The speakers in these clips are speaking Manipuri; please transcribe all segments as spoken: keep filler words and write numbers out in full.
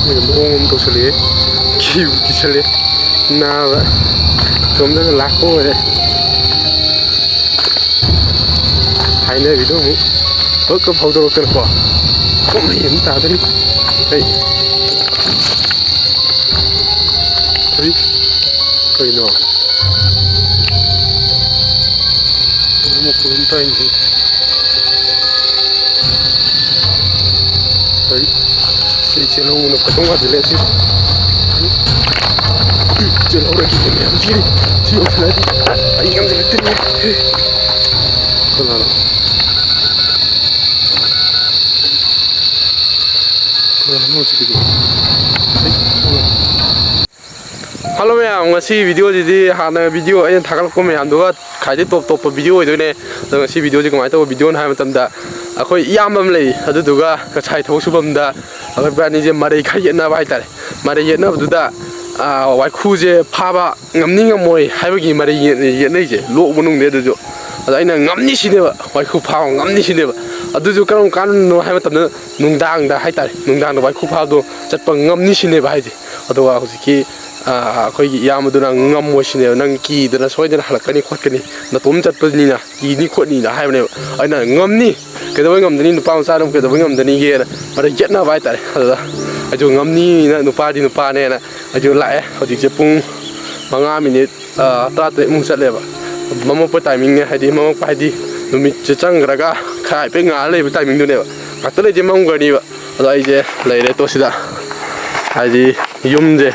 ꯃꯣꯏꯅ ꯃꯑꯣꯡ ꯑꯃ ꯇꯧꯁꯜꯂꯛꯑꯦ꯫ ꯀꯤꯕꯨ ꯀꯤꯁꯜꯂꯦ꯫ ꯅꯥꯕ ꯏꯇꯣꯝꯇꯒ ꯂꯥꯛꯄ ꯑꯣꯏꯔꯦ꯫ ꯍꯥꯏꯅꯕꯤꯗꯣ ꯑꯃꯨꯛ ꯍꯛꯀ ꯐꯥꯎꯗꯣꯔꯛꯇꯅꯀꯣ꯫ ꯀꯨꯝꯍꯩ ꯑꯃ ꯇꯥꯗꯣꯔꯤ꯫ ꯑꯩ ꯍꯧꯖꯤꯛ ꯀꯩꯅꯣ? ꯈꯨꯔꯨꯝ ꯈꯨꯔꯨꯝ ꯇꯧꯔꯤꯅꯤ꯫ ꯍꯣꯏ꯫ ꯁꯤ ꯆꯦꯜꯍꯧꯕꯅ ꯐꯗꯧ ꯃꯥꯟꯁꯤꯜꯂꯦ ꯁꯤ꯫ ꯆꯦꯜꯍꯧꯔꯒꯦ ꯃꯌꯥꯝ ꯆꯦꯜꯂꯤ꯫ ꯁꯤ ꯌꯧꯁꯤꯜꯂꯛꯑꯗꯤ ꯑꯩ ꯉꯝꯖꯜꯂꯛꯇ꯭ꯔꯤꯅꯦ꯫ ꯀꯅꯥꯅꯣ? ꯀꯅꯥꯅꯣ ꯍꯧꯖꯤꯛꯀꯤꯗꯨ? ꯍꯩ, ꯁꯣꯝꯗ꯫ ꯍꯜꯂꯣ ꯃꯌꯥꯝ, ꯉꯁꯤ ꯚꯤꯗꯤꯑꯣꯁꯤꯗꯤ ꯍꯥꯟꯅ ꯚꯤꯗꯤꯑꯣ ꯑꯩꯅ ꯊꯥꯒꯠꯂꯛꯄ ꯃꯌꯥꯝꯗꯨꯒ ꯈ꯭ꯋꯥꯏꯗꯒꯤ ꯇꯣꯞ ꯇꯣꯞꯄ ꯚꯤꯗꯤꯑꯣ ꯑꯣꯏꯗꯣꯏꯅꯦ꯫ ꯑꯗꯣ ꯉꯁꯤ ꯚꯤꯗꯤꯑꯣꯁꯤ ꯀꯃꯥꯏꯅ ꯇꯧꯕ ꯚꯤꯗꯤꯑꯣꯅꯣ ꯍꯥꯏꯕ ꯃꯇꯝꯗ, ꯑꯩꯈꯣꯏ ꯏꯌꯥꯝꯕ ꯑꯃ ꯂꯩ, ꯑꯗꯨꯗꯨꯒ ꯉꯁꯥꯏ ꯊꯕꯛ ꯁꯨꯐꯝꯗ ꯑꯩꯈꯣꯏ ꯏꯕꯥꯅꯤꯁꯦ ꯃꯔꯩ ꯈꯔ ꯌꯦꯠꯅꯕ ꯍꯥꯏꯇꯥꯔꯦ꯫ ꯃꯔꯩ ꯌꯦꯠꯅꯕꯗꯨꯗ, ꯑꯥ, ꯋꯥꯏꯈꯨꯁꯦ ꯐꯥꯕ ꯉꯝꯅꯤ ꯉꯝꯃꯣꯏ ꯍꯥꯏꯕꯒꯤ ꯃꯔꯩ ꯌꯦꯠ-, ꯌꯦꯠꯅꯩꯁꯦ, ꯂꯣꯛ ꯃꯅꯨꯡꯗ꯫ ꯑꯗꯨꯁꯨ ꯑꯗ ꯑꯩꯅ ꯉꯝꯅꯤ ꯁꯤꯅꯦꯕ, ꯋꯥꯏꯈꯨ ꯐꯥꯕ ꯉꯝꯅꯤ ꯁꯤꯅꯦꯕ꯫ ꯑꯗꯨꯁꯨ ꯀꯔꯝ ꯀꯥꯟꯗꯅꯣ ꯍꯥꯏꯕ ꯃꯇꯝꯗ, ꯅꯨꯡꯗꯥꯡꯗ ꯍꯥꯏꯇꯥꯔꯦ, ꯅꯨꯡꯗꯥꯡꯗ ꯋꯥꯏꯈꯨ ꯐꯥꯕꯗꯣ ꯆꯠꯄ ꯉꯝꯅꯤ ꯁꯤꯅꯦꯕ ꯍꯥꯏꯁꯦ꯫ ꯑꯗꯨꯒ ꯍꯧꯖꯤꯛꯀꯤ, ꯑꯥ, ꯑꯩꯈꯣꯏꯒꯤ ꯏꯌꯥꯝꯕꯗꯨꯅ ꯉꯝꯃꯣꯏ ꯁꯤꯅꯦꯕ, "ꯅꯪ ꯀꯤꯗꯅ ꯁꯣꯏꯗꯅ ꯍꯜꯂꯛꯀꯅꯤ ꯈꯣꯠꯀꯅꯤ, ꯅꯇꯣꯝ ꯆꯠꯄꯅꯤꯅ ꯀꯤꯅꯤ ꯈꯣꯠꯅꯤꯅ" ꯍꯥꯏꯕꯅꯦꯕ꯫ ꯑꯩꯅ, "ꯉꯝꯅꯤ, ꯀꯩꯗꯧꯕꯩ ꯉꯝꯗꯅꯤ, ꯅꯨꯄꯥ ꯃꯆꯥꯅꯕꯨ ꯀꯩꯗꯧꯕꯩ ꯉꯝꯗꯅꯤꯒꯦꯅ" ꯃꯔꯩ ꯌꯦꯠꯅꯕ ꯍꯥꯏꯇꯥꯔꯦ꯫ ꯑꯗꯨꯗ ꯑꯩꯁꯨ ꯉꯝꯅꯤꯅ, ꯅꯨꯄꯥꯗꯤ ꯅꯨꯄꯥꯅꯦꯅ ꯑꯩꯁꯨ ꯂꯥꯛꯑꯦ꯫ ꯍꯧꯖꯤꯛꯁꯦ ꯄꯨꯡ ꯃꯉꯥ ꯃꯤꯅꯤꯠ, ꯑꯥ, ꯇꯔꯥꯇꯔꯦꯠꯃꯨꯛ ꯆꯠꯂꯦꯕ꯫ ꯃꯝꯃꯛꯄ ꯇꯥꯏꯃꯤꯡꯅꯦ, ꯍꯥꯏꯗꯤ ꯃꯝꯃꯛꯄ ꯍꯥꯏꯗꯤ ꯅꯨꯃꯤꯠꯁꯦ ꯆꯪꯈ꯭ꯔꯒ ꯈꯔ ꯍꯥꯏꯐꯦꯠ ꯉꯥꯜꯂ ꯂꯩꯕ ꯇꯥꯏꯃꯤꯡꯗꯨꯅꯦꯕ꯫ ꯉꯥꯛꯇ ꯂꯩꯇꯦ, ꯃꯝꯈ꯭ꯔꯅꯤꯕ꯫ ꯑꯗꯣ ꯑꯩꯁꯦ ꯂꯩꯔꯦ ꯇꯣ ꯁꯤꯗ, ꯍꯥꯏꯗꯤ ꯌꯨꯝꯁꯦ,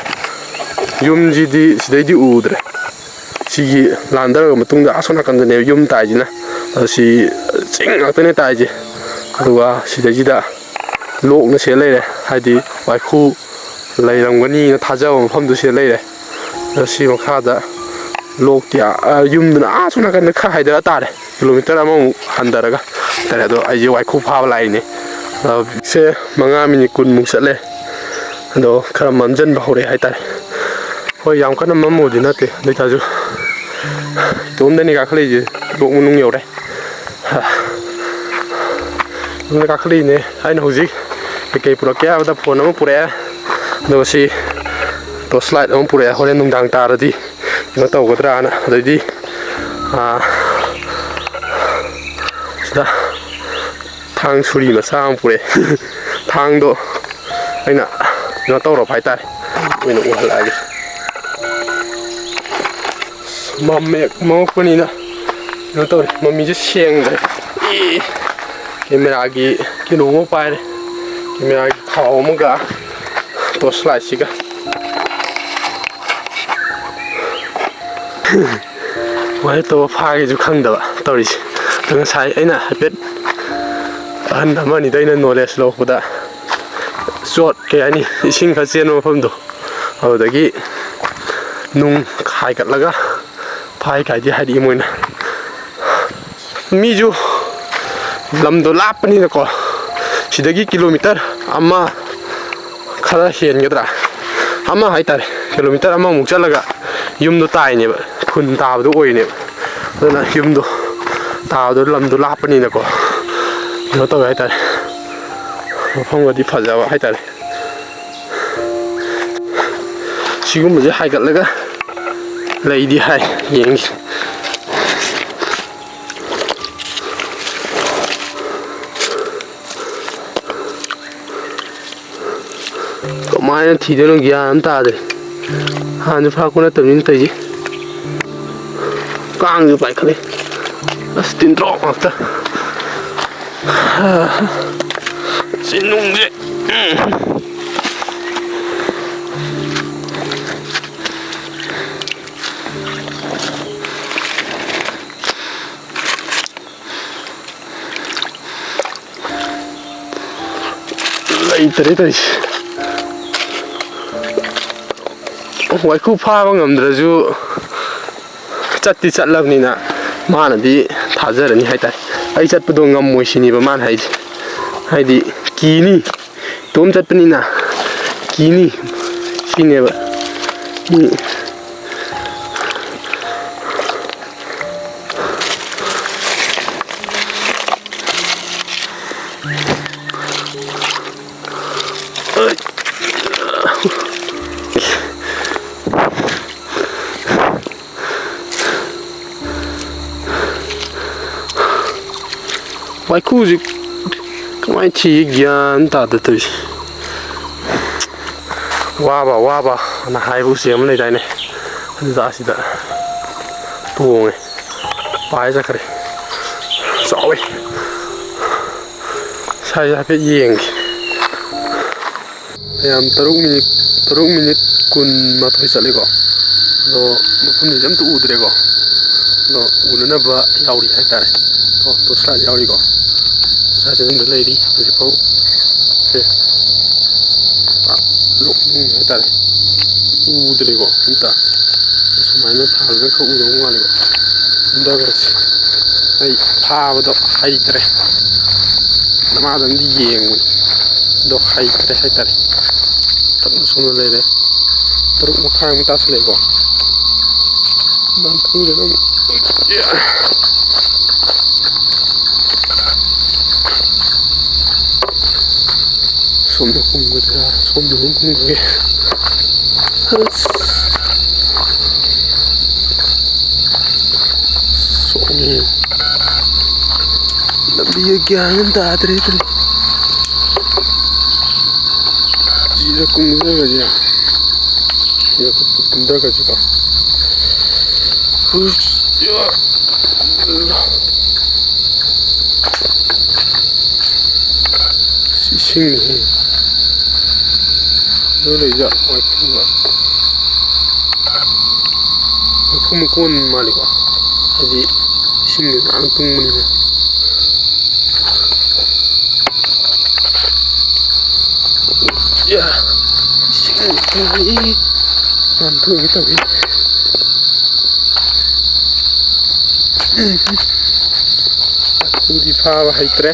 ꯌꯨꯝꯁꯤꯗꯤ ꯁꯤꯗꯩꯗꯤ ꯎꯗ꯭ꯔꯦ꯫ ꯁꯤꯒꯤ ꯂꯥꯟꯊꯔꯕ ꯃꯇꯨꯡꯗ ꯑꯁꯣꯝ ꯅꯥꯀꯟꯗꯅꯦꯕ ꯌꯨꯝ ꯇꯥꯏꯁꯤꯅ꯫ ꯑꯗꯣ ꯁꯤ ꯆꯤꯡ ꯉꯥꯛꯇꯅꯦ ꯇꯥꯏꯁꯦ꯫ ꯑꯗꯨꯒ ꯁꯤꯗꯩꯁꯤꯗ ꯂꯣꯛꯅ ꯁꯤꯗ ꯂꯩꯔꯦ, ꯍꯥꯏꯗꯤ ꯋꯥꯏꯈꯨ ꯂꯩꯔꯝꯒꯅꯤꯅ ꯊꯥꯖꯕ ꯃꯐꯝꯗꯨ ꯁꯤꯗ ꯂꯩꯔꯦ꯫ ꯑꯗꯣ ꯁꯤ ꯃꯈꯥꯗ ꯂꯣꯛꯇꯤ, ꯑꯥ, ꯌꯨꯝꯗꯨꯅ ꯑꯥ ꯁꯣꯝ ꯅꯥꯀꯟꯗ ꯈꯔ ꯍꯥꯏꯊꯔ ꯇꯥꯔꯦ, ꯀꯤꯂꯣꯃꯤꯇꯔ ꯑꯃꯃꯨꯛ ꯍꯟꯊꯔꯒ ꯍꯥꯏꯇꯥꯔꯦ꯫ ꯑꯗꯣ ꯑꯩꯁꯦ ꯋꯥꯏꯈꯨ ꯐꯥꯕ ꯂꯥꯛꯏꯅꯦ꯫ ꯑꯗꯣ ꯁꯦ ꯃꯉꯥ ꯃꯤꯅꯤꯠ ꯀꯨꯟꯃꯨꯛ ꯆꯠꯂꯦ꯫ ꯑꯗꯣ ꯈꯔ ꯃꯝꯁꯤꯟꯕ ꯍꯧꯔꯛꯑꯦ ꯍꯥꯏꯇꯥꯔꯦ꯫ ꯍꯣꯏ, ꯌꯥꯝ ꯀꯟꯅ ꯃꯝꯃꯨꯗꯤ ꯅꯠꯇꯦ, ꯑꯗꯨ ꯑꯣꯏꯇꯥꯔꯁꯨ ꯏꯇꯣꯝꯗꯅꯤ ꯀꯥꯈꯠꯂꯛꯏꯁꯦ, ꯂꯣꯛ ꯃꯅꯨꯡ ꯌꯧꯔꯦ꯫ ꯌꯨꯝꯗ ꯀꯥꯈꯠꯂꯛꯏꯅꯦ꯫ ꯑꯩꯅ ꯍꯧꯖꯤꯛ ꯀꯩꯀꯩ ꯄꯨꯔꯛꯀꯦ ꯍꯥꯏꯕꯗ ꯐꯣꯟ ꯑꯃ ꯄꯨꯔꯛꯑꯦ, ꯑꯗꯨꯒ ꯁꯤ ꯇꯣꯔꯆ ꯂꯥꯏꯠ ꯑꯃ ꯄꯨꯔꯛꯑꯦ, ꯍꯣꯔꯦꯟ ꯅꯨꯡꯗꯥꯡ ꯇꯥꯔꯗꯤ ꯀꯩꯅꯣ ꯇꯧꯒꯗ꯭ꯔꯥꯅ꯫ ꯑꯗꯩꯗꯤ, ꯑꯥ, ꯁꯤꯗ ꯊꯥꯡ ꯁꯨꯔꯤ ꯃꯆꯥ ꯑꯃ ꯄꯨꯔꯛꯑꯦ꯫ ꯊꯥꯡꯗꯣ ꯑꯩꯅ ꯀꯩꯅꯣ ꯇꯧꯔꯕ ꯍꯥꯏꯇꯥꯔꯦ, ꯑꯣꯏꯅ ꯎꯍꯜꯂꯛꯑꯒꯦ꯫ ꯃꯝꯃꯦ, ꯃꯝꯃꯛꯄꯅꯤꯅ ꯀꯩꯅꯣ ꯇꯧꯔꯦ, ꯃꯃꯤꯁꯦ ꯁꯦꯡꯗ꯭ꯔꯦ꯫ ꯑꯦ, ꯀꯦꯃꯦꯔꯥꯒꯤ ꯀꯩꯅꯣ ꯑꯃ ꯄꯥꯏꯔꯦ, ꯀꯦꯃꯦꯔꯥꯒꯤ ꯈꯥꯎ ꯑꯃꯒ ꯇꯣꯔꯆ ꯂꯥꯏꯠꯁꯤꯒ꯫ ꯀꯃꯥꯏꯅ ꯇꯧꯕ ꯐꯥꯒꯦꯁꯨ ꯈꯪꯗꯕ ꯇꯧꯔꯤꯁꯦ꯫ ꯑꯗꯣ ꯉꯁꯥꯏ ꯑꯩꯅ ꯍꯥꯏꯐꯦꯠ ꯑꯍꯟ ꯑꯃꯅꯤꯗ ꯑꯩꯅ ꯅꯣꯂꯦꯖ ꯂꯧꯔꯛꯄꯗ, ꯆꯣꯠ, ꯀꯩ ꯍꯥꯏꯅꯤ, ꯏꯁꯤꯡ ꯈꯔ ꯆꯦꯟꯕ ꯃꯐꯝꯗꯣ, ꯑꯗꯨꯗꯒꯤ ꯅꯨꯡ ꯍꯥꯏꯒꯠꯂꯒ ꯐꯥꯏ ꯀꯥꯏꯗꯤ ꯍꯥꯏꯔꯛꯏ ꯃꯣꯏꯅ꯫ ꯃꯤꯁꯨ ꯂꯝꯗꯣ ꯂꯥꯞꯄꯅꯤꯅꯀꯣ, ꯁꯤꯗꯒꯤ ꯀꯤꯂꯣꯃꯤꯇꯔ ꯑꯃ ꯈꯔ ꯍꯦꯟꯒꯗ꯭ꯔꯥ, ꯑꯃ ꯍꯥꯏꯇꯥꯔꯦ, ꯀꯤꯂꯣꯃꯤꯇꯔ ꯑꯃꯃꯨꯛ ꯆꯠꯂꯒ ꯌꯨꯝꯗꯣ ꯇꯥꯏꯅꯦꯕ, ꯈꯨꯟ ꯇꯥꯕꯗꯣ ꯑꯣꯏꯅꯦꯕ꯫ ꯑꯗꯨꯅ ꯌꯨꯝꯗꯣ ꯇꯥꯕꯗꯣ, ꯂꯝꯗꯣ ꯂꯥꯞꯄꯅꯤꯅꯀꯣ, ꯀꯩꯅꯣ ꯇꯧꯋꯦ ꯍꯥꯏꯇꯥꯔꯦ, ꯃꯐꯝꯒꯗꯤ ꯐꯖꯕ ꯍꯥꯏꯇꯥꯔꯦ꯫ ꯁꯤꯒꯨꯝꯕꯁꯦ ꯍꯥꯏꯒꯠꯂꯒ ꯂꯩꯗꯤ ꯍꯥꯏ, ꯌꯦꯡꯁꯤ꯫ ꯀꯃꯥꯏꯅ ꯊꯤꯗꯣꯏꯅꯣ ꯒ꯭ꯌꯥꯟ ꯑꯃ ꯇꯥꯗ꯭ꯔꯦ꯫ ꯍꯥꯟꯅꯁꯨ ꯐꯥꯔꯛꯄ ꯅꯠꯇꯕꯅꯤꯅ ꯇꯧꯔꯤꯁꯦ꯫ ꯀꯥꯡꯁꯨ ꯄꯥꯏꯈꯠꯂꯦ꯫ ꯑꯁ, ꯇꯤꯟꯇ꯭ꯔꯣꯛ ꯉꯥꯛꯇ꯫ ꯁꯤ ꯅꯨꯡꯁꯦ꯫ ꯎꯝ꯫ ꯂꯩꯇꯔꯦ ꯇꯧꯔꯤꯁꯦ꯫ ꯋꯥꯏꯈꯨ ꯐꯥꯕ ꯉꯝꯗ꯭ꯔꯁꯨ ꯆꯠꯇꯤ ꯆꯠꯂꯕꯅꯤꯅ ꯃꯥꯅꯗꯤ ꯊꯥꯖꯔꯅꯤ ꯍꯥꯏꯇꯥꯔꯦ꯫ ꯑꯩ ꯆꯠꯄꯗꯣ ꯉꯝꯃꯣꯏ ꯁꯤꯅꯦꯕ ꯃꯥꯅ ꯍꯥꯏꯁꯦ꯫ ꯍꯥꯏꯗꯤ ꯀꯤꯅꯤ, ꯏꯇꯣꯝ ꯆꯠꯄꯅꯤꯅ ꯀꯤꯅꯤ ꯁꯤꯅꯦꯕ꯫ ꯃꯤ ꯋꯥꯏꯈꯨꯁꯤ ꯀꯃꯥꯏꯅ ꯊꯤ ꯒ꯭ꯌꯥꯟ ꯇꯥꯗ ꯇꯧꯔꯤꯁꯦ꯫ ꯋꯥꯕ ꯋꯥꯕ ꯑꯅ ꯍꯥꯏꯕ ꯎꯆꯦꯛ ꯑꯃ ꯂꯩꯗꯥꯏꯅꯦ, ꯑꯗꯨꯗ ꯑꯁꯤꯗ ꯇꯣꯡꯉꯦ꯫ ꯄꯥꯏ ꯆꯠꯈ꯭ꯔꯦ꯫ ꯆꯥꯎꯋꯦ꯫ ꯁ꯭ꯋꯥꯏꯗ ꯍꯥꯏꯐꯦꯠ ꯌꯦꯡꯒꯦ꯫ ꯃꯌꯥꯝ, ꯇꯔꯨꯛ ꯃꯤꯅꯤꯠ, ꯇꯔꯨꯛ ꯃꯤꯅꯤꯠ ꯀꯨꯟꯃꯥꯊꯣꯏ ꯆꯠꯂꯦꯀꯣ꯫ ꯑꯗꯣ ꯃꯐꯝꯁꯤꯗꯤ ꯑꯝꯇ ꯎꯗ꯭ꯔꯦꯀꯣ꯫ ꯑꯗꯣ ꯎꯅꯅꯕ ꯌꯥꯎꯔꯤ ꯍꯥꯏꯇꯥꯔꯦ꯫ ꯑꯣ, ꯇꯣꯔꯆ ꯂꯥꯏꯠ ꯌꯥꯎꯔꯤꯀꯣ꯫ ꯉꯁꯥꯏ ꯆꯠꯐꯝꯗ ꯂꯩꯔꯤ ꯍꯧꯖꯤꯛꯐꯥꯎ꯫ ꯁꯦ꯫ ꯄꯨꯔꯥ ꯂꯣꯛ ꯃꯅꯨꯡ ꯍꯥꯏꯇꯥꯔꯦ꯫ ꯎꯗ꯭ꯔꯦꯀꯣ ꯑꯝꯇ꯫ ꯁꯨꯃꯥꯏꯅ ꯊꯥꯜꯂꯒ ꯈꯔ ꯎꯗꯧ ꯃꯥꯜꯂꯦꯀꯣ꯫ ꯍꯟꯗꯛ ꯑꯩ ꯐꯥꯕꯗꯣ ꯍꯩꯇ꯭ꯔꯦ꯫ ꯅꯃꯥꯗꯪꯗꯤ ꯌꯦꯡꯕꯅꯤ꯫ ꯑꯗꯣ ꯍꯩꯇ꯭ꯔꯦ ꯍꯥꯏꯇꯥꯔꯦ꯫ ꯊꯛꯅ ꯁꯣꯝꯗ ꯂꯩꯔꯦ꯫ ꯇꯔꯨꯛ ꯃꯈꯥꯏꯃꯨꯛ ꯇꯥꯁꯜꯂꯛꯑꯦꯀꯣ꯫ ꯅꯥꯟꯊꯨꯗꯅ ꯑꯃꯨꯛ꯫ ꯁꯣꯝꯗ ꯀꯨꯝꯒꯗ꯭ꯔꯥ? ꯁꯣꯝꯗ ꯑꯗꯨꯝ ꯀꯨꯝꯈ꯭ꯔꯒꯦ꯫ ꯑꯁ꯫ ꯁꯣꯛꯅꯤ꯫ ꯂꯝꯕꯤꯒ ꯒ꯭ꯌꯥꯟ ꯑꯃ ꯇꯥꯗ꯭ꯔꯦ ꯇꯧꯔꯤ꯫ ꯁꯤꯗ ꯀꯨꯝꯊꯈ꯭ꯔꯁꯤꯔ? ꯁꯤꯗ ꯀꯨꯝꯊꯈ꯭ꯔꯁꯤꯀꯣ꯫ ꯍꯨꯁ, ꯌꯥ꯫ ꯁꯤ ꯏꯁꯤꯡꯅꯤꯍꯦ꯫ ꯑꯗꯨ ꯂꯩꯖꯥꯠ ꯋꯥꯏꯈꯨ꯫ ꯋꯥꯏꯈꯨ ꯃꯀꯣꯟ ꯃꯥꯜꯂꯤꯀꯣ꯫ ꯍꯥꯏꯗꯤ ꯏꯁꯤꯡꯁꯦ ꯅꯥꯟꯅ ꯇꯨꯡꯕꯅꯤꯅ꯫ ꯌꯥ, ꯏꯁꯤꯡ ꯇꯨꯡꯏ꯫ ꯅꯥꯟꯊꯣꯛꯑꯒꯦ ꯇꯧꯏ꯫ ꯎꯝ꯫ ꯋꯥꯏꯈꯨꯗꯤ ꯐꯥꯕ ꯍꯩꯇ꯭ꯔꯦ꯫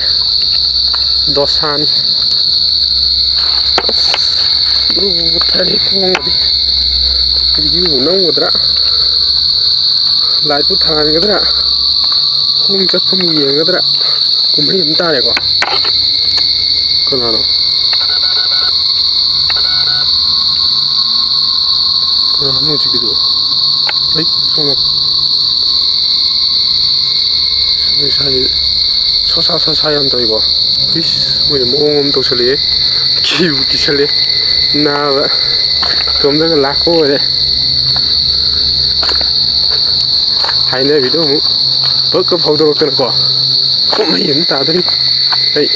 ꯗꯣꯁꯥꯅꯤ꯫ ꯑꯁ, ꯕ꯭ꯔꯨ ꯕ꯭ꯔꯨ ꯊꯥꯔꯛꯑꯦ ꯈꯣꯡꯒꯗꯤ꯫ ꯚꯤꯗꯤꯑꯣꯕꯨ ꯅꯝꯒꯗ꯭ꯔꯥ? ꯂꯥꯏꯠꯄꯨ ꯊꯥꯟꯒꯗ꯭ꯔꯥ? ꯈꯣꯡ ꯆꯠꯐꯝꯕꯨ ꯌꯦꯡꯒꯗ꯭ꯔꯥ? ꯀꯨꯝꯍꯩ ꯑꯃ ꯇꯥꯔꯦꯀꯣ꯫ ꯀꯅꯥꯅꯣ? ꯀꯅꯥꯅꯣ ꯍꯧꯖꯤꯛꯀꯤꯗꯣ? ꯑꯩ ꯁꯣꯝꯅ ꯃꯣꯏ ꯁ꯭ꯋꯥꯏꯁꯦ ꯁꯣꯁꯥ ꯁꯣꯁꯥ ꯌꯥꯝ ꯇꯧꯏꯀꯣ꯫ ꯏꯁ, ꯃꯣꯏ ꯃꯑꯣꯡ ꯑꯃ ꯇꯧꯁꯜꯂꯛꯑꯦ꯫ ꯀꯤꯕꯨ ꯀꯤꯁꯜꯂꯦ꯫ ꯅꯥꯕ ꯏꯇꯣꯝꯗꯒ ꯂꯥꯛꯄ ꯑꯣꯏꯔꯦ꯫ ꯍꯥꯏꯅꯕꯤꯗꯣ ꯑꯃꯨꯛ ꯕꯛꯀ ꯐꯥꯎꯗꯣꯔꯛꯇꯅꯀꯣ꯫ ꯀꯨꯝꯍꯩ ꯑꯃ ꯇꯥꯗꯣꯔꯤ꯫ ꯑꯩ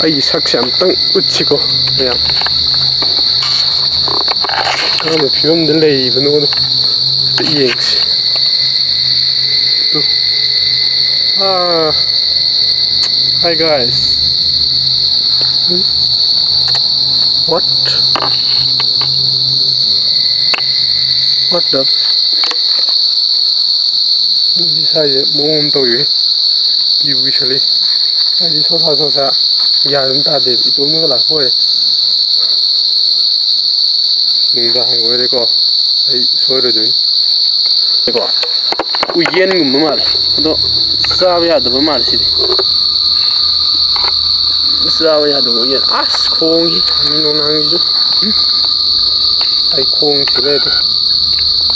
ꯑꯩꯒꯤ ꯁꯛꯁꯦ ꯑꯝꯇꯪ ꯎꯠꯁꯤꯀꯣ ꯃꯌꯥꯝ꯫ ꯀꯔꯝꯕ ꯐꯤꯕꯝꯗ ꯂꯩꯔꯤꯕꯅꯣꯗꯣ ꯑꯝꯇ ꯌꯦꯡꯁꯤ꯫ ꯇꯨ꯫ ꯑꯥ꯫ Hi guys. What? What the? ꯁ꯭ꯋꯥꯏꯁꯦ ꯃꯑꯣꯡ ꯑꯃ ꯇꯧꯔꯤꯍꯦ꯫ ꯀꯤꯕꯨ ꯀꯤꯁꯜꯂꯤ꯫ ꯑꯩꯗꯤ ꯁꯣꯁꯥ ꯁꯣꯁꯥ ꯒ꯭ꯌꯥꯟ ꯑꯃ ꯇꯥꯗꯦ꯫ ꯏꯇꯣꯝꯗꯒ ꯂꯥꯛꯄ ꯑꯣꯏꯔꯦ꯫ ꯅꯨꯡꯗꯥꯡ ꯑꯣꯏꯔꯦꯀꯣ꯫ ꯑꯩ ꯁꯣꯏꯔꯣꯏꯗꯣꯏꯅꯤ꯫ ꯀꯣ, ꯎꯌꯦꯟꯒꯨꯝꯕ ꯃꯥꯜꯂꯦ꯫ ꯑꯗꯣ ꯆꯥꯕ ꯌꯥꯗꯕ ꯃꯥꯜꯂꯦ ꯁꯤꯗꯤ꯫ ꯆꯥꯕ ꯌꯥꯗꯕ ꯎꯌꯦꯟ꯫ ꯑꯁ, ꯈꯣꯡꯁꯤ ꯅꯣꯡꯅꯥꯡꯁꯤꯁꯨ꯫ ꯎꯝ꯫ ꯑꯩ ꯈꯣꯡ ꯁꯤꯂꯦ ꯑꯗꯣ꯫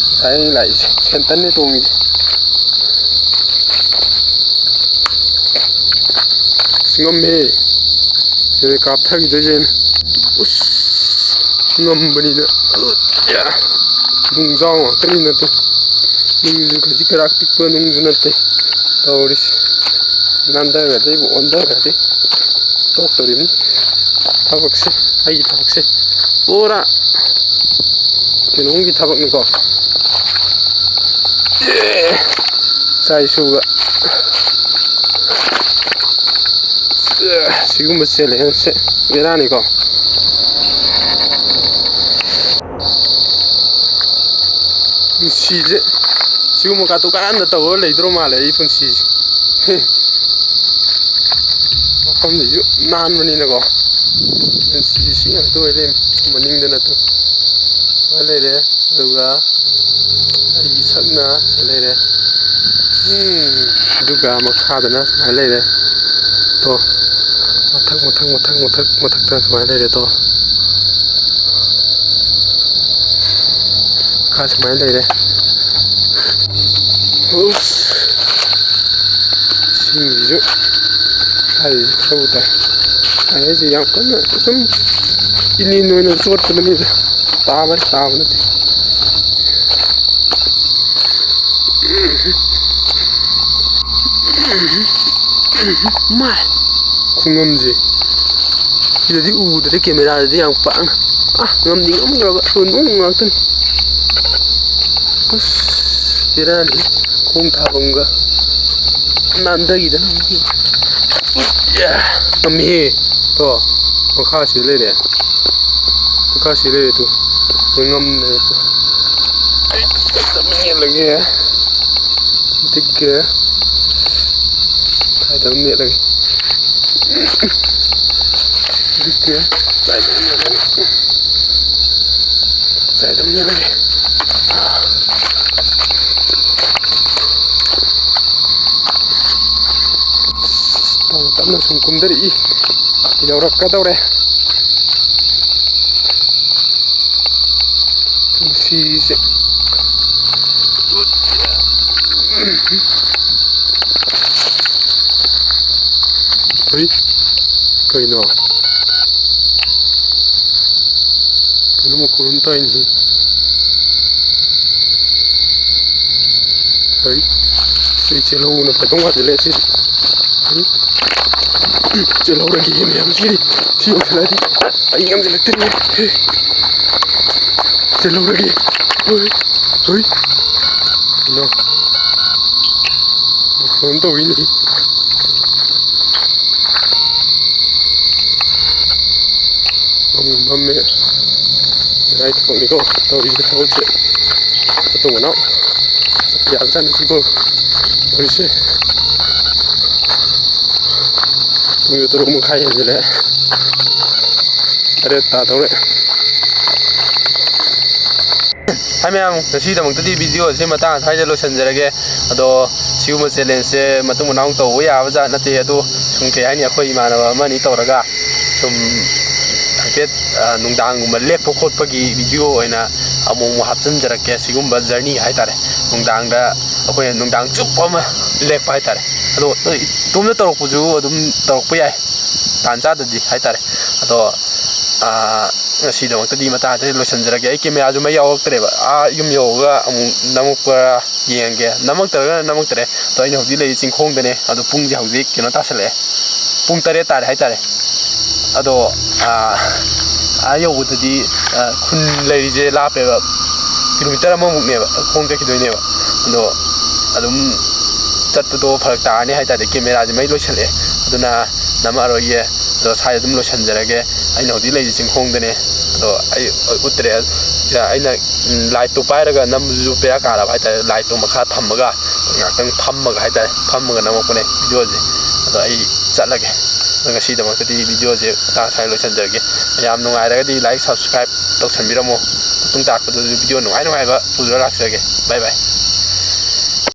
ꯉꯁꯥꯏ ꯑꯩꯅ ꯂꯥꯛꯏꯁꯦ ꯁꯦꯟꯇꯟꯅꯦ ꯇꯣꯡꯉꯤꯁꯦ꯫ ꯑꯁ, ꯉꯝꯃꯦꯍꯦ꯫ ꯁꯤꯗ ꯀꯥꯞꯊꯈꯤꯗꯣꯏꯁꯦ ꯑꯩꯅ꯫ ꯎꯁ, ꯉꯝꯕꯅꯤꯅ꯫ ꯅꯨꯡꯖꯥꯎ ꯉꯥꯛꯇꯅꯤ ꯅꯠꯇꯦ꯫ ꯅꯨꯡꯁꯨ ꯈꯖꯤꯛ ꯈꯔꯥꯛ ꯄꯤꯛꯄ ꯅꯨꯡꯁꯨ ꯅꯠꯇꯦ ꯇꯧꯔꯤꯁꯦ꯫ ꯅꯥꯟꯊꯈ꯭ꯔꯗꯤ ꯑꯩꯕꯨ ꯑꯣꯟꯊꯈ꯭ꯔꯗꯤ꯫ ꯇꯣꯛꯇꯣꯔꯤꯕꯅꯤ ꯊꯕꯛꯁꯦ, ꯑꯩꯒꯤ ꯊꯕꯛꯁꯦ꯫ ꯄꯨꯔꯥ ꯀꯩꯅꯣꯝꯒꯤ ꯊꯕꯛꯅꯤꯀꯣ꯫ ꯑꯦ, ꯏꯆꯥ ꯏꯁꯨꯒ ꯁꯤꯒꯨꯝꯕ ꯆꯦꯂꯦꯟꯖꯁꯦ ꯕꯦꯔꯥꯅꯤꯀꯣ꯫ ꯄꯨꯟꯁꯤꯁꯦ ꯁꯤꯒꯨꯝꯕ ꯀꯥꯇꯨ ꯀꯥꯔꯟꯗ ꯇꯧꯔ ꯂꯩꯗ꯭ꯔꯣ ꯃꯥꯜꯂꯦ ꯑꯩ ꯄꯨꯟꯁꯤꯁꯦ꯫ ꯃꯐꯝꯁꯤꯁꯨ ꯅꯥꯟꯕꯅꯤꯅꯀꯣ꯫ ꯄꯨꯟꯁꯤꯁꯦ ꯁꯤ ꯉꯥꯛꯇ ꯑꯣꯏ ꯂꯩꯔꯝꯃꯦ꯫ ꯃꯅꯤꯡꯗꯅ ꯇꯨ ꯑꯃ ꯂꯩꯔꯦ, ꯑꯗꯨꯒ ꯑꯩꯒꯤ ꯁꯛꯅ ꯁꯤ ꯂꯩꯔꯦ꯫ ꯎꯝ, ꯑꯗꯨꯒ ꯃꯈꯥꯗꯅ ꯁꯨꯃꯥꯏꯅ ꯂꯩꯔꯦ꯫ ꯇꯣ, ꯃꯊꯛ, ꯃꯊꯛ, ꯃꯊꯛ, ꯃꯊꯛ, ꯃꯊꯛꯇ ꯁꯨꯃꯥꯏꯅ ꯂꯩꯔꯦ ꯇꯣ꯫ ꯈꯥ ꯁꯨꯃꯥꯏꯅ ꯂꯩꯔꯦ꯫ ꯎꯁ꯫ ꯏꯁꯤꯡꯁꯤꯁꯨ ꯍꯥꯏꯔꯤꯁꯦ ꯈꯔꯕꯨ ꯇꯥꯏ꯫ ꯍꯥꯏꯔꯤꯁꯦ ꯌꯥꯝ ꯀꯟꯅ ꯁꯨꯝ ꯏꯅꯤꯟ ꯑꯣꯏꯅ ꯆꯣꯠꯄꯗꯨꯅꯤꯗ꯫ ꯇꯥꯕ ꯇꯥꯕ ꯅꯠꯇꯦ꯫ ꯃꯥꯏ ꯈꯨꯉꯝꯁꯦ ꯁꯤꯗꯗꯤ ꯎꯗ꯭ꯔꯦ, ꯀꯦꯃꯦꯔꯥꯗꯗꯤ ꯌꯥꯝ ꯄꯥꯛꯅ꯫ ꯑꯥ, ꯉꯝꯗꯤ ꯉꯝꯈ꯭ꯔꯕ ꯅꯨꯡ ꯉꯥꯛꯇꯅꯤ꯫ ꯑꯁ, ꯕꯦꯔꯥꯅꯤ꯫ ꯈꯣꯡ ꯊꯥꯐꯝꯒ ꯅꯥꯟꯊꯈꯤꯗꯅ꯫ ꯌꯥ, ꯉꯝꯃꯤꯍꯦ꯫ ꯇꯣ, ꯃꯈꯥꯁꯤꯗ ꯂꯩꯔꯦ꯫ ꯃꯈꯥꯁꯤꯗ ꯂꯩꯔꯦ ꯇꯨ꯫ ꯉꯝꯗ꯭ꯔꯦ ꯇꯨ꯫ ꯑꯩ ꯇꯞꯅ ꯌꯦꯡꯍꯜꯂꯒꯦ꯫ ꯑꯗꯨꯒ ꯁ꯭ꯋꯥꯏꯗ ꯑꯃ ꯅꯦꯠꯂꯒꯦ꯫ ꯑꯗꯨꯒ ꯁ꯭ꯋꯥꯏꯗ ꯑꯃ ꯅꯦꯠꯂꯒꯦ꯫ ꯁ꯭ꯋꯥꯏꯗ ꯑꯃ ꯅꯦꯠꯂꯒꯦ꯫ ꯇꯞꯅ ꯇꯞꯅ ꯁꯨꯝ ꯀꯨꯝꯊꯔꯛꯏ꯫ ꯌꯧꯔꯛꯀꯗꯧꯔꯦ꯫ ꯄꯨꯟꯁꯤꯁꯦ꯫ ꯍꯨꯏ꯫ ꯀꯩꯅꯣ? ꯀꯩꯅꯣ ꯃꯈꯣꯟ ꯑꯃ ꯇꯥꯏꯅꯦꯍꯦ꯫ ꯍꯩ, ꯁꯤ ꯆꯦꯜꯍꯧꯕꯅ ꯐꯗꯧ ꯃꯥꯟꯁꯤꯜꯂꯛꯑꯦ ꯁꯤꯗꯤ꯫ ꯍꯩ, ꯆꯦꯜꯍꯧꯔꯒꯦ ꯃꯌꯥꯝ ꯁꯤꯗꯤ꯫ ꯁꯤ ꯌꯧꯁꯤꯜꯂꯛꯑꯗꯤ ꯑꯩ ꯉꯝꯁꯤꯜꯂꯛꯇ꯭ꯔꯦ꯫ ꯍꯦ, ꯆꯦꯜꯍꯧꯔꯒꯦ꯫ ꯍꯣꯏ, ꯍꯣꯏ꯫ ꯀꯩꯅꯣ? ꯃꯈꯣꯟ ꯑꯃ ꯇꯧꯔꯤꯅꯦ꯫ ꯃꯝ ꯃꯝꯃꯦ꯫ ꯂꯥꯏ ꯊꯕꯛꯅꯤꯀꯣ ꯇꯧꯔꯤꯁꯦ, ꯊꯕꯛꯁꯦ꯫ ꯃꯇꯨꯡ ꯃꯅꯥꯎ ꯆꯠꯄ ꯌꯥꯕꯖꯥꯠ ꯅꯠꯇꯦꯀꯣ ꯇꯧꯔꯤꯁꯦ꯫ ꯄꯨꯡꯁꯨ ꯇꯔꯨꯛ ꯃꯈꯥꯏ ꯍꯦꯟꯖꯤꯜꯂꯛꯑꯦ꯫ ꯇꯔꯦꯠ ꯇꯥꯗꯧꯔꯦ꯫ ꯍꯥꯏ ꯃꯌꯥꯝ, ꯉꯁꯤꯒꯤꯗꯃꯛꯇꯗꯤ video ꯑꯁꯤ ꯃꯇꯥꯡ ꯑꯁ꯭ꯋꯥꯏꯗ ꯂꯣꯏꯁꯤꯟꯖꯔꯒꯦ꯫ ꯑꯗꯣ ꯁꯤꯒꯨꯝꯕ challenge ꯁꯦ ꯃꯇꯨꯡ ꯃꯅꯥꯎ ꯇꯧꯕ ꯌꯥꯕ ꯖꯥꯠ ꯅꯠꯇꯦ꯫ ꯑꯗꯣ ꯁꯨꯝ, ꯀꯩ ꯍꯥꯏꯅꯤ, ꯑꯩꯈꯣꯏ ꯏꯃꯥꯟꯅꯕ ꯑꯃ ꯑꯅꯤ ꯇꯧꯔꯒ ꯁꯨꯝ ꯍꯥꯏꯐꯦꯠ, ꯑ, ꯅꯨꯡꯗꯥꯡꯒꯨꯝꯕ ꯂꯦꯛꯄ ꯈꯣꯠꯄꯒꯤ video ꯑꯣꯏꯅ ꯑꯃꯨꯛ ꯑꯃꯨꯛ ꯍꯥꯞꯆꯤꯟꯖꯔꯛꯀꯦ꯫ ꯁꯤꯒꯨꯝꯕ journey ꯍꯥꯏꯇꯥꯔꯦ, ꯅꯨꯡꯗꯥꯡꯗ ꯑꯩꯈꯣꯏꯅ ꯅꯨꯡꯗꯥꯡ ꯆꯨꯞꯄ ꯑꯃ ꯂꯦꯛꯄ ꯍꯥꯏꯇꯥꯔꯦ꯫ ꯑꯗꯣ ꯏꯇꯣꯝꯇ ꯇꯧꯔꯛꯄꯁꯨ ꯑꯗꯨꯝ ꯇꯧꯔꯛꯄ ꯌꯥꯏ, ꯇꯥꯟ ꯆꯥꯗꯗꯤ ꯍꯥꯏꯇꯥꯔꯦ꯫ ꯑꯗꯣ, ꯑ, ꯉꯁꯤꯗꯃꯛꯇꯗꯤ ꯃꯇꯥꯡ ꯑꯁꯤꯗ ꯂꯣꯏꯁꯤꯟꯖꯔꯒꯦ꯫ ꯑꯩ camera ꯁꯨ ꯃꯩ ꯌꯥꯎꯔꯛꯇ꯭ꯔꯦꯕ, ꯑꯥ ꯌꯨꯝ ꯌꯧꯔꯒ ꯑꯃꯨꯛ ꯅꯝꯃꯛꯄ꯭ꯔꯥ ꯌꯦꯡꯉꯒꯦ꯫ ꯅꯝꯃꯛꯇ꯭ꯔꯒꯅ ꯅꯝꯃꯛꯇ꯭ꯔꯦ꯫ ꯑꯗꯣ ꯑꯩꯅ ꯍꯧꯖꯤꯛ ꯂꯩꯔꯤ ꯆꯤꯡꯈꯣꯡꯗꯅꯦ꯫ ꯑꯗꯣ ꯄꯨꯡꯁꯦ ꯍꯧꯖꯤꯛ ꯀꯩꯅꯣ ꯇꯥꯁꯜꯂꯛꯑꯦ, ꯄꯨꯡ ꯇꯔꯦꯠ ꯇꯥꯔꯦ ꯍꯥꯏꯇꯥꯔꯦ꯫ ꯑꯗꯣ, ꯑꯥ, ꯑꯥ ꯌꯧꯕꯗꯗꯤ, ꯑꯥ, ꯈꯨꯟ ꯂꯩꯔꯤꯁꯦ ꯂꯥꯞꯄꯦꯕ, kilometre ꯑꯃꯃꯨꯛꯅꯦꯕ ꯈꯣꯡ ꯆꯠꯈꯤꯗꯣꯏꯅꯦꯕ꯫ ꯑꯗꯣ ꯑꯗꯨꯝ ꯆꯠꯄꯗꯣ ꯐꯔꯛ ꯇꯥꯔꯅꯤ ꯍꯥꯏꯇꯥꯔꯦ꯫ Camera ꯁꯦ ꯃꯩ ꯂꯣꯏꯁꯜꯂꯛꯑꯦ, ꯑꯗꯨꯅ ꯅꯝꯃꯛꯑꯔꯣꯏꯒꯦ꯫ ꯑꯗꯣ ꯁ꯭ꯋꯥꯏꯗ ꯑꯗꯨꯝ ꯂꯣꯏꯁꯤꯟꯖꯔꯒꯦ꯫ ꯑꯩꯅ ꯍꯧꯖꯤꯛ ꯂꯩꯔꯤꯁꯦ ꯆꯤꯡꯈꯣꯡꯗꯅꯦ꯫ ꯑꯗꯣ ꯑꯩ ꯎꯠꯇ꯭ꯔꯦ꯫ ꯑꯩꯅ, ꯎꯝ, light ꯇꯣ ꯄꯥꯏꯔꯒ ꯅꯝꯕꯗꯨꯁꯨ ꯕꯦꯔꯥ ꯀꯥꯔꯕ ꯍꯥꯏꯇꯥꯔꯦ꯫ Light ꯇꯣ ꯃꯈꯥ ꯊꯝꯃꯒ ꯉꯥꯛꯇꯪ ꯐꯝꯃꯒ ꯍꯥꯏꯇꯥꯔꯦ, ꯐꯝꯃꯒ ꯅꯝꯃꯛꯄꯅꯦ video ꯁꯦ꯫ ꯑꯗꯣ ꯑꯩ ꯆꯠꯂꯒꯦ꯫ ꯑꯗꯣ ꯉꯁꯤꯗꯃꯛꯇꯗꯤ video ꯁꯦ ꯃꯇꯥꯡ ꯑꯁ꯭ꯋꯥꯏꯗ ꯂꯣꯏꯁꯤꯟꯖꯔꯒꯦ꯫ ꯌꯥꯝ ꯅꯨꯡꯉꯥꯏꯔꯒꯗꯤ like, subscribe ꯇꯧꯁꯟꯕꯤꯔꯝꯃꯣ꯫ ꯃꯇꯨꯡ ꯇꯥꯔꯛꯄꯗꯁꯨ video ꯅꯨꯡꯉꯥꯏ ꯅꯨꯡꯉꯥꯏꯕ ꯄꯨꯔ ꯂꯥꯛꯆꯒꯦ꯫ Bye bye꯫